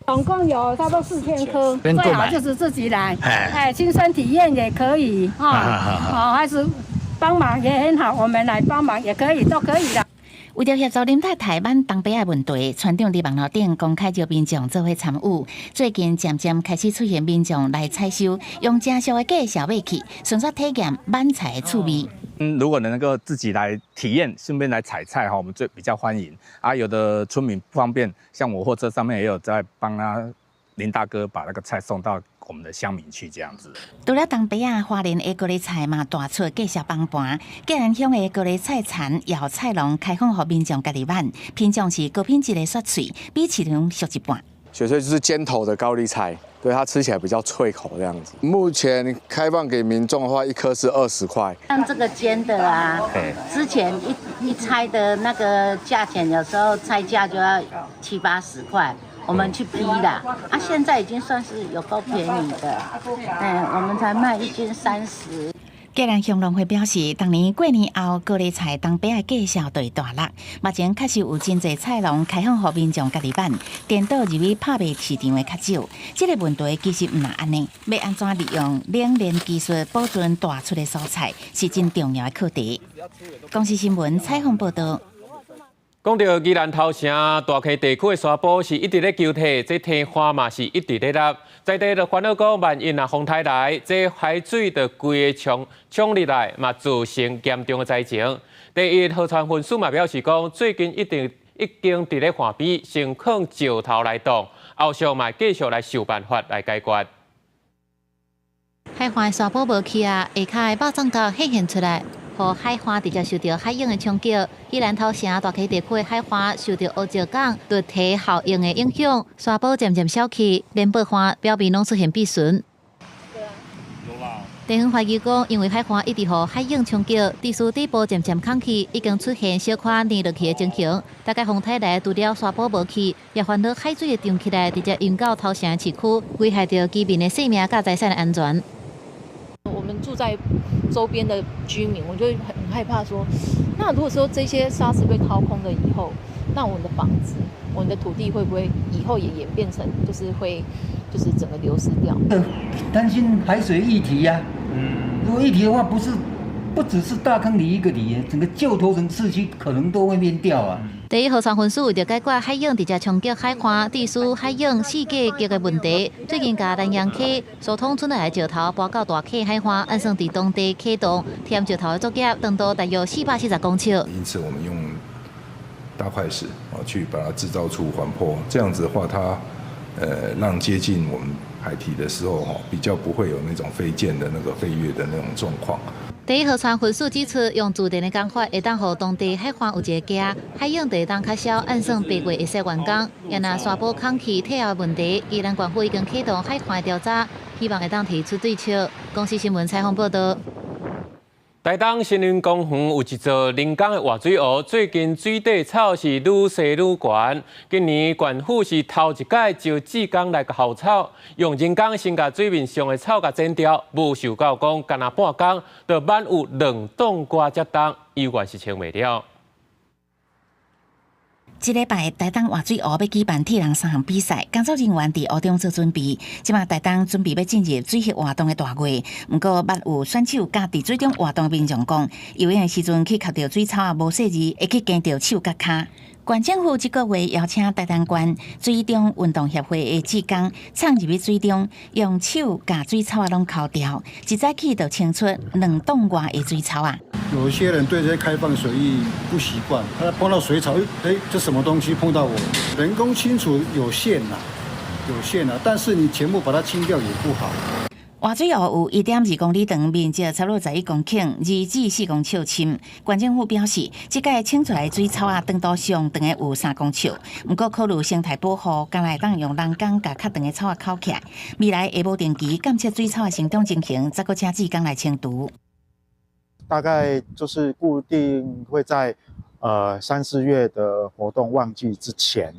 總共有差不多4000顆，最好就是自己來，哎，親身體驗也可以，哈，哦，還是幫忙也很好，我們來幫忙也可以，都可以的。為著協助林太太挽重白仔問題，村長佇網路頂公開招民眾做伙參與。最近漸漸開始出現民眾來採收，用誠俗的價數買去，順紲體驗挽菜的趣味。如果能夠自己來體驗，順便來採菜哈，我們最比較歡迎。啊，有的村民不方便，像我貨車上面也有在幫他林大哥把那個菜送到我們的鄉民去，這樣子。除了重白仔，花蓮的高麗菜嘛大出價數崩盤。嘉南鄉的高麗菜田姚菜農開放予民眾家己挽，品種是高品質的雪翠，比市場俗一半。雪翠就是尖頭的高麗菜，對它吃起來比較脆口這樣子。目前開放給民眾的話，一顆是20塊。像這個尖的啊，之前一拆的那個價錢，有時候拆價就要七八十塊。我們去批的，啊，現在已經算是有夠便宜的，我們才賣一斤30。嘉蘭鄉農會表示，逐年過年後，高麗菜東北的價數就會大落。目前確實有真濟菜農開放予民眾家己挽，顛倒入去拍賣市場的較少。這個問題其實毋但按呢，欲按怎利用冷鏈技術保存大出的蔬菜，是真重要的課題。公視新聞採訪報道。講到宜蘭頭城大溪地區的沙坡是一直咧球退，這天旱嘛是一直咧落。在地就煩惱講，萬一若風颱來，這海水就規个衝衝入來，嘛造成嚴重的災情。第一河川分署嘛表示講，最近一定已經佇咧岸邊先囥石頭來擋，後續嘛繼續來想辦法來解決。海岸沙坡無去啊，下跤的肉粽角顯現出來。予海岸直接受著海湧的衝擊，宜蘭頭城大溪地區的海岸受著烏石港凸堤效應的影響，沙坡漸漸消去，連薄岸表面攏出現變損。地方懷疑講，因為海岸一直予海湧衝擊，地勢底部漸漸空去，已經出現小可黏落去的情形。大概風颱來，除了沙坡無去，也煩惱海水會漲起來，直接淹到頭城市區，危害著居民的性命佮財產的安全。我們住在周邊的居民，我就很害怕說，那如果說這些沙石被掏空了以後，那我們的房子、我們的土地會不會以後也演變成就是會就是整個流失掉？擔心海水溢堤呀。如果溢堤的話，不是不只是大坑里一個里，整個舊頭城市區可能都會變掉啊。第一河川分署為著解決海湧直接衝擊海岸、地勢海湧四界極的問題，最近共南陽溪疏通出來的石頭搬到大溪海岸，按算佇當地啟動填石頭的作業，長度大約440公尺。因此，我們用大塊石啊去把它製造出緩坡，這樣子的話，它讓接近我們海堤的時候，哈比較不會有那種飛濺的那個飛躍的那種狀況。第一河川分署指出，用自然的工法，會當予當地海岸有一個家，海湧就會當較少，按算8月會使完工。也若沙坡空去退後問題，宜蘭縣府已經啟動海岸調查，希望會當提出對策。公視新聞採訪報道。台東森林公園有一座人工的活水湖，最近水底草是愈生愈懸。今年縣府是頭一擺招志工來薅草，用人工先共水面上的草共剪掉，無想到講干焦半工，就挽有2噸外遮重，猶原是清袂了。這禮拜台東活水湖欲舉辦鐵人三項比賽，工作人員佇湖中做準備。這馬台東準備欲進入水域活動的大月，毋過捌有選手佮佇水中活動的民眾講，游泳的時陣去抾著水草仔，無細膩會去鉗著手佮跤。縣政府這個月邀請台東縣水中運動協會的志工，衝入去水中，用手共水草仔攏摳掉，一早起就清出2噸外的水草仔。有些人對這些開放水域不習慣，他碰到水草，哎，這什麼東西碰到我？人工清除有限啦，有限啦，但是你全部把它清掉也不好。活水湖有1.2公里長，面積差不多11公頃，2至4公尺深。縣政府表示，這擺清出來水草仔，長度上長的有3公尺。毋過考慮生態保護，將來會當用人工共較長的草仔摳起來。未來會無定期監測水草的生長情形，再閣請志工來清除。大概就是固定會在3、4月的活動旺季之前，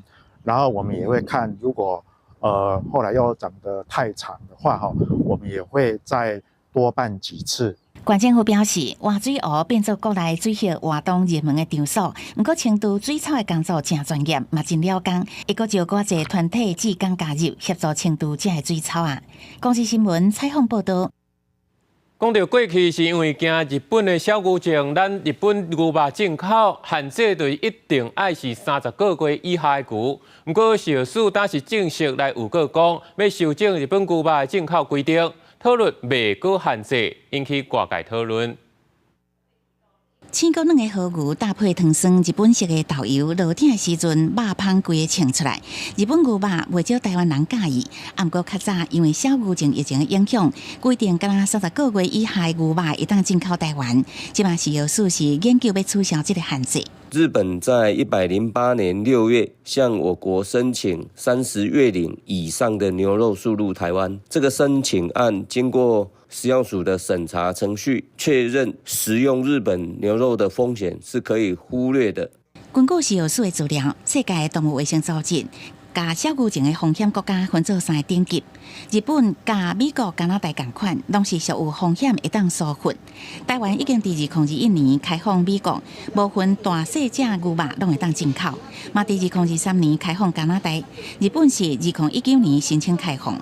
然後我們也會看，如果後來又長得太長的話，哈，我們也會再多辦幾次。縣政府表示，活水湖變做國內水域活動熱門的場所，毋過清除水草的工作誠專業，嘛真了工，會閣招閣濟團體志工加入協助清除這个水草仔。公視新聞採訪報道。講著過去是因為驚日本的小牛症，咱日本牛肉進口限制就一定愛是30個月以下的牛。毋過食藥署當時正式來預告講，欲修正日本牛肉的進口規定，討論袂閣限制，引起外界討論。青膏軟的和牛搭配糖霜，日本式的豆油，落鼎的時陣，肉芳規个衝出來。日本牛肉袂少台灣人佮意，毋過較早因為小牛症疫情的影響，規定干焦30個月以下的牛肉會當進口台灣。這馬食藥署是研究欲取消這个限制。日本在108年6月向我國申請30月齡以上的牛肉輸入台灣，這個申請案經過食藥署的審查程序，確認食用日本牛肉的風險是可以忽略的。根據食藥署的資料，世界動物衛生組織共小牛症的風險國家分做三个等級。日本佮美國、加拿大仝款，攏是屬有風險會當疏忽。台灣已經佇2021年開放美國，無分大細隻牛肉攏會當進口。嘛，佇2023年開放加拿大，日本是2019年申請開放。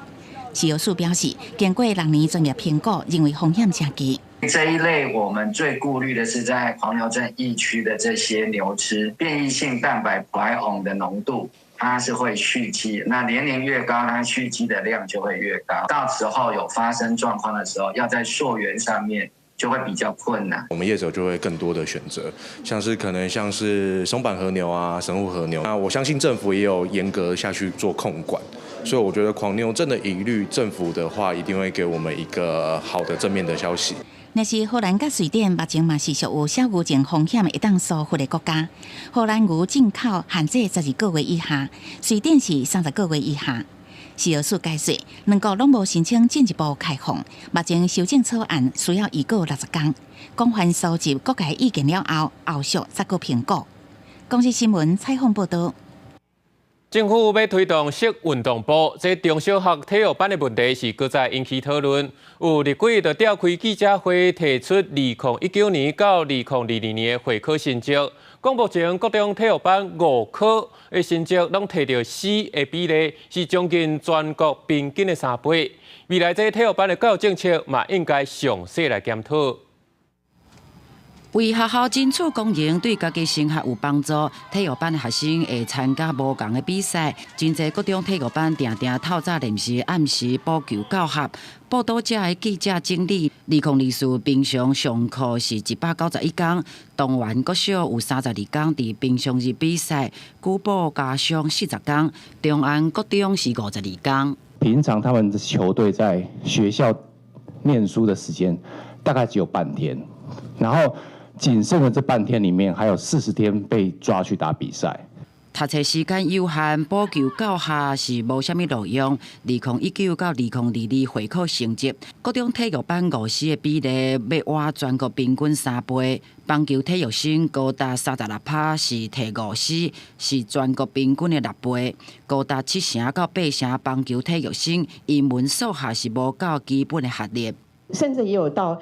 食藥署表示，經過6年專業評估，認為風險誠低。這一類我們最顧慮的是在狂牛症疫區的這些牛隻，變異性蛋白 prion 的濃度，它是會蓄積，那年齡越高，它蓄積的量就會越高。到時候有發生狀況的時候，要在溯源上面就會比較困難。我們業者就會更多的選擇，像是可能像是松阪和牛啊、神戶和牛。那我相信政府也有嚴格下去做控管，所以我覺得狂牛症的疑慮，政府的話一定會給我們一個好的正面的消息。若是荷蘭佮瑞典，目前嘛是屬有小牛症風險會當疏忽的國家。荷蘭牛進口限制12個月以下，瑞典是30個月以下。食藥署解釋，兩國攏無申請進一步開放，目前修正草案需要預告60工，廣泛收集各界意見了後，後續再閣評估。公視新聞採訪報導。政府欲推動設運動部，這中小學體育班的問題是閣再引起討論。有立委就召開記者會，提出2019年到2022年的會考成績，講目前國中體育班五科的成績攏提著 C 的比例是將近全國平均的3倍。未來這體育班的教育政策嘛，應該詳細來檢討。為學校爭取光榮，對家己升學有幫助。體育班的學生會參加無仝的比賽，真濟國中體育班定定透早練習，暗時補球教學。報導者的記者整理，2024平常上課是191工，東元國小有32工佇平常日比賽，久保加上40工，中安國中是52工。平常他們的球隊在學校念書的時間大概只有半天，然後僅剩的這半天裡面，還有40天被抓去打比賽。讀冊時間有限，補球教學是無啥物路用。2019到2022會考成績，國中體育班五 C 的比例欲倚全國平均3倍。棒球體育生高達36%是提五 C，是全國平均的6倍。高達7成到8成棒球體育生英文、數學是無夠基本的學歷。甚至也有到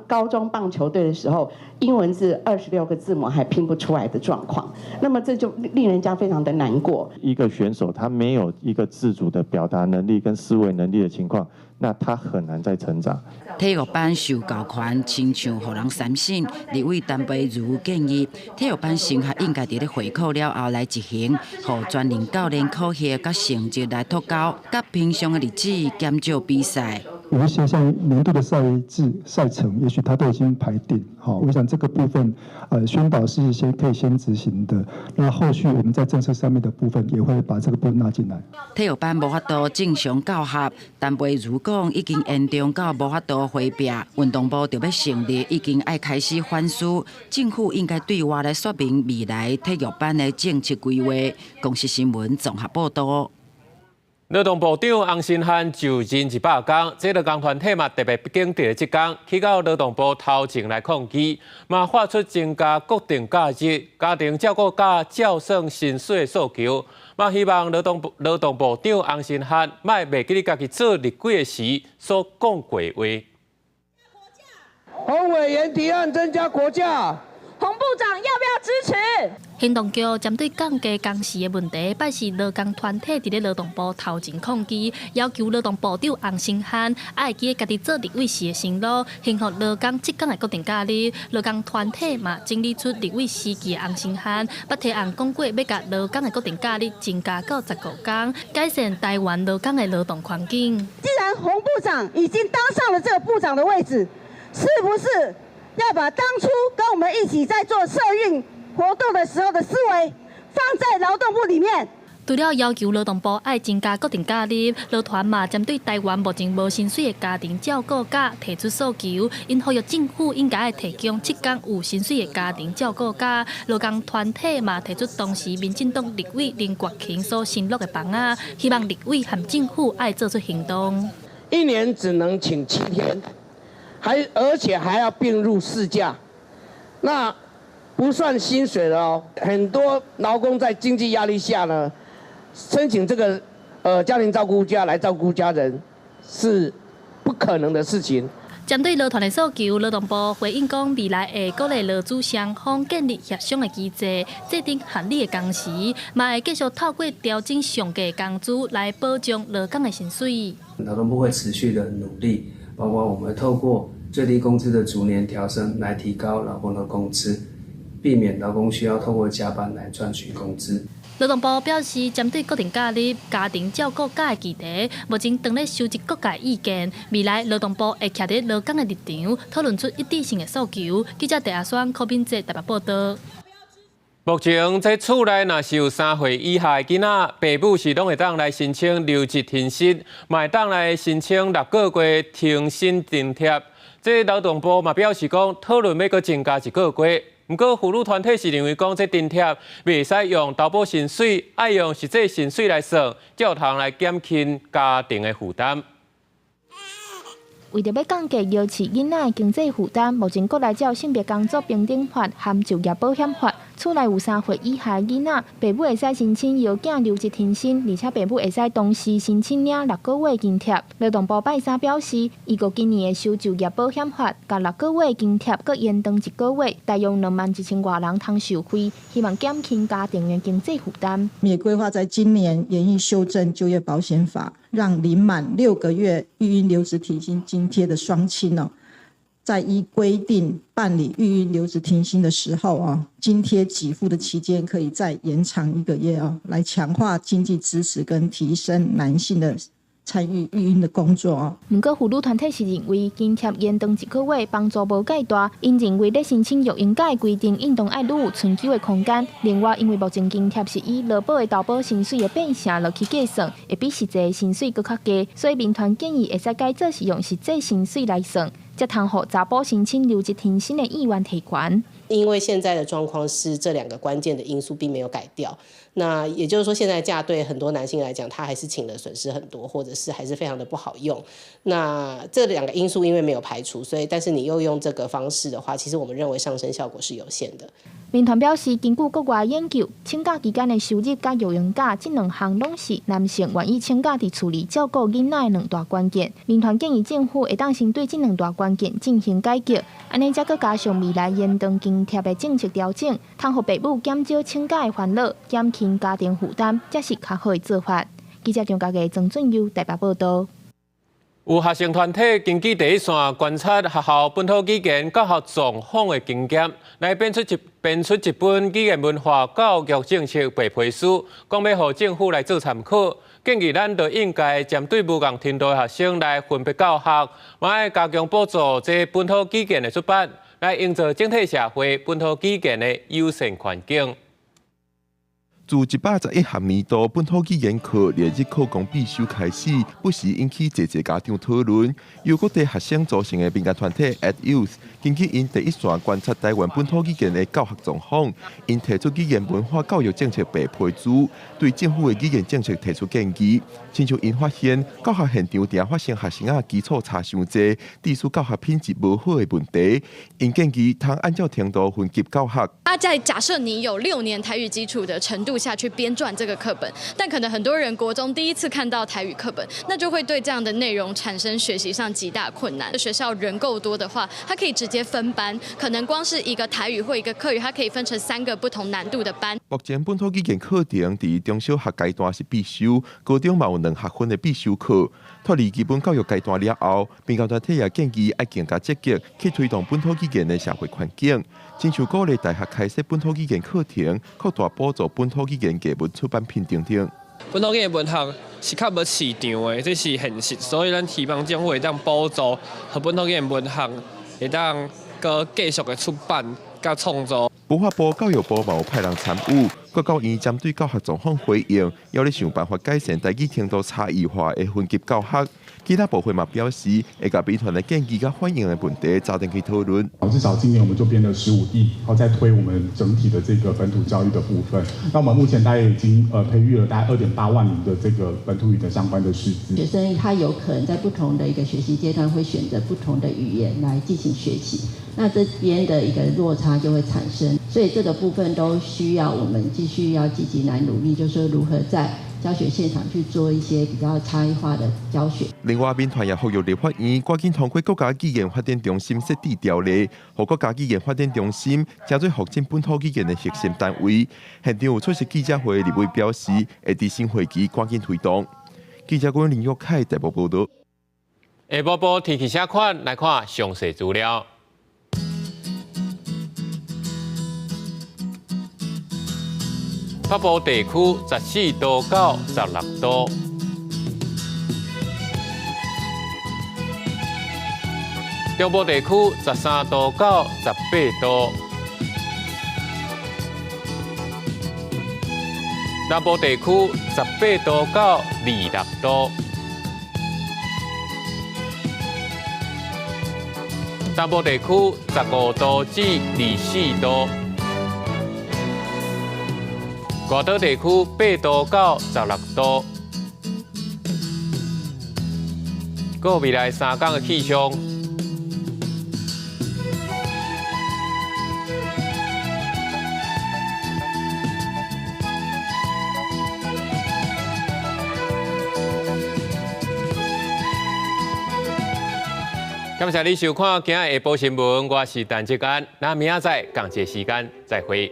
高中棒球隊的時候，英文字26個字母還拼不出來的狀況，那麼這就令人家非常的難過。一個選手他沒有一個自主的表達能力跟思維能力的情況，那他很難再成長。體育班受教權親像予人三省，立委陳培如建議，體育班升學應該佇咧會考了後來執行，予專任教練考核佮成績來脫鈎，佮平常的日子減少比賽。有一些像年度的賽制賽程，也許他都已經排定。好，我想這個部分，宣導是先可以先執行的。那後續我們在政策上面的部分，也會把這個部分納進來。體育班無法度正常教學，陳培如講已經嚴重到無法度回避。運動部著欲成立，已經愛開始反思，政府應該對外來說明未來體育班的政策規劃。公視新聞綜合報導。勞動部長洪申翰就任100工，這勞工團體嘛特別緊佇這工，去到勞動部頭前來抗議，嘛發出增加國定假日、家庭照顧假照算薪水的訴求，嘛希望勞動部長洪申翰莫袂記得家己做立委時所講過話。洪委員提案增加國假，洪部長要不要支持？行動局針對降低工時的問題，拜四勞工團體佇咧勞動部頭前抗議，要求勞動部長洪申翰愛記得家己做立委時的承諾，恢復勞工七工的國定假日。勞工團體嘛整理出立委時期的洪申翰，捌提案講過欲共勞工的國定假日增加到15工，改善台灣勞工的勞動環境。既然洪部長已經當上了這個部長的位置，是不是要把當初跟我們一起在做社運活動的時候的思維放在勞動部裡面？除了要求勞動部愛增加國定假日，勞團嘛針對台灣目前無薪水的家庭照顧假提出訴求，𪜶呼籲政府應該愛提供七工有薪水的家庭照顧假。勞工團體嘛提出當時民進黨立委林國興所承諾的房仔，希望立委和政府愛做出行動。一年只能請7天，還而且還要併入事假，那不算薪水了哦。很多勞工在經濟壓力下呢，申請這個家庭照顧假來照顧家人是不可能的事情。針對勞團的訴求，勞動部回應講，未來會鼓勵勞資雙方建立協商的機制，制定合理的工時，嘛會繼續透過調整上低工資來保障勞工的薪水。勞動部會持續的努力，包括我們透過最低工資的逐年調升來提高勞工的工資，避免勞工需要透過加班來賺取工資。勞動部表示，針對國定假日、家庭照顧假的議題，目前正咧收集各界意見。未來勞動部會徛佇勞工的立場，討論出一致性的訴求。記者鄭阿雙、柯敏哲台北報道。目前，這厝內若是有3歲以下的囡仔，爸母是攏會當來申請留職停薪，嘛會當來申請6個月停薪津貼。這勞動部嘛表示講，討論欲閣增加一個月。毋過婦女團體是認為講，這津貼袂使用投保薪水，愛用實際薪水來算，才有通來減輕家庭的負擔。為著欲降低弱勢囡仔的經濟負擔，目前國內照性別工作平等法和就業保險法，厝內有三歲以下囡仔，爸母會使申請育囝留職停薪，而且爸母會使同時申請領六個月津貼。勞動部拜三表示，預計今年會修就業保險法，共六個月津貼閣延長一個月，大約21,000外人通受惠，希望減輕家庭的經濟負擔。也規劃在今年研議修正就業保險法，讓領滿6個月育嬰留職停薪津貼的雙親哦，在依規定辦理育嬰留職停薪的時候啊，津貼給付的期間可以再延長一個月哦，來強化經濟支持跟提升男性的參與育嬰的工作哦。毋過婦女團體是認為津貼延長一個月幫助無蓋大，𪜶認為咧申請育嬰假的規定應當愛預有春秋的空間。另外，因為目前津貼是以勞保的投保薪水的變成落去計算，會比實際薪水閣較低，所以民團建議會使改做是用實際薪水來算，才通予查埔申請留職停薪的意願提懸。因為現在的狀況是這兩個關鍵的因素並沒有改掉，那也就是說，現在假對很多男性來講，他還是請了損失很多，或者是還是非常的不好用。那這兩個因素因為沒有排除，所以但是你又用這個方式的話，其實我們認為上升效果是有限的。民團表示，根據國外研究，請假期間的收入佮育嬰假這兩項攏是男性願意請假佇厝裡照顧囡仔的兩大關鍵。民團建議政府會當先對這兩大關鍵進行改革，按呢才閣加上未來延長津貼的政策調整，通予爸母減少請假的煩惱，減輕家庭負擔，才是較好的做法。記者張家傑、曾俊優台北報道。有學生團體根據第一線觀察學校本土語言教學狀況的經驗，來編出一本語言文化教育政策白皮書，講欲予政府來做參考，建議咱就應該針對無仝程度的學生來分別教學，嘛愛加強補助這本土語言的出版，來營造整體社會本土語言的友善環境。自111學年度本土語言課列入課綱必修開始，不時引起濟濟家長討論。由各地學生組成的民間團體 EdYouth，根據𪜶第一線觀察台灣本土語言的教學狀況，𪜶提出語言文化教育政策白皮書，對政府的語言政策提出建議。親像𪜶發現教學現場定發生學生仔基礎差傷濟，致使教學品質無好的問題。𪜶建議通按照程度分級教學。啊，在假設你有6年台語基礎的程度下去編撰這個課本，但可能很多人國中第一次看到台語課本，那就會對這樣的內容產生學習上極大困難。學校人夠多的話，他可以直接分班，可能光是一個台語或一個客語，它可以分成三個不同難度的班。目前本土語言課程佇中小學階段是必修，高中嘛有2學分的必修課。脫離基本教育階段了後，民間團體也建議愛更加積極去推動本土語言的社會環境，親像鼓勵大學開設本土語言課程，擴大補助本土語言藝文出版品等等。本土語言文學是較無市場的，這是現實，所以咱希望政府會當補助，予本土語言文學會當閣繼續的出版佮創作。文化部、教育部嘛有派人參與，國教院針對教學狀況回應，猶咧想辦法改善台語程度差異化的分級教學。其他部會嘛表示，會共民團的建議佮反映的問題，早點去討論。至少今年我們就編了15億，然後再推我們整體的這個本土教育的部分。那我們目前大概已經培育了大概2.8萬名的這個本土語的相關的師資。學生他有可能在不同的一個學習階段會選擇不同的語言來進行學習，那這邊的一個落差就會產生，所以這個部分都需要我們繼續要積極來努力，就是說如何在教學現場去做一些比較差異化的教學。另外，民團也呼籲立法院趕緊通過國家語言發展中心設置條例，予國家語言發展中心成做復振本土語言的核心單位。現場有出席記者會的立委表示，會佇新會期趕緊推動。記者郭林玉凱台北報道。下晡晡天氣啥款？來看詳細資料。北部地區14度到16度，中部地區13度到18度，南部地區18度到26度，東部地區15度至24度。外島地區8度到16度。閣未來3天的氣象。感謝你收看今日下晡新聞，我是陳志安，咱明仔載仝一个時間再會。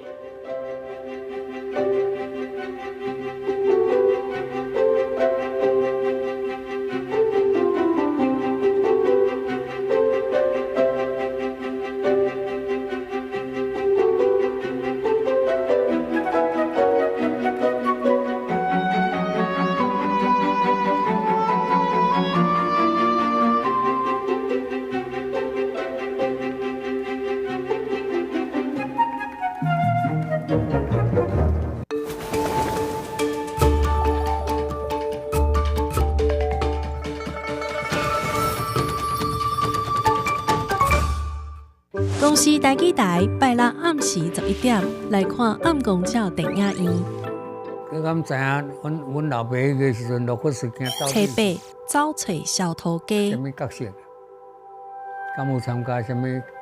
公視台語台拜六暗時11點來看《暗公鳥》電影院。你敢知影？阮阮老爸彼个時陣落骨事件到底初八走揣小塗雞。啥物角色？敢有參加啥物？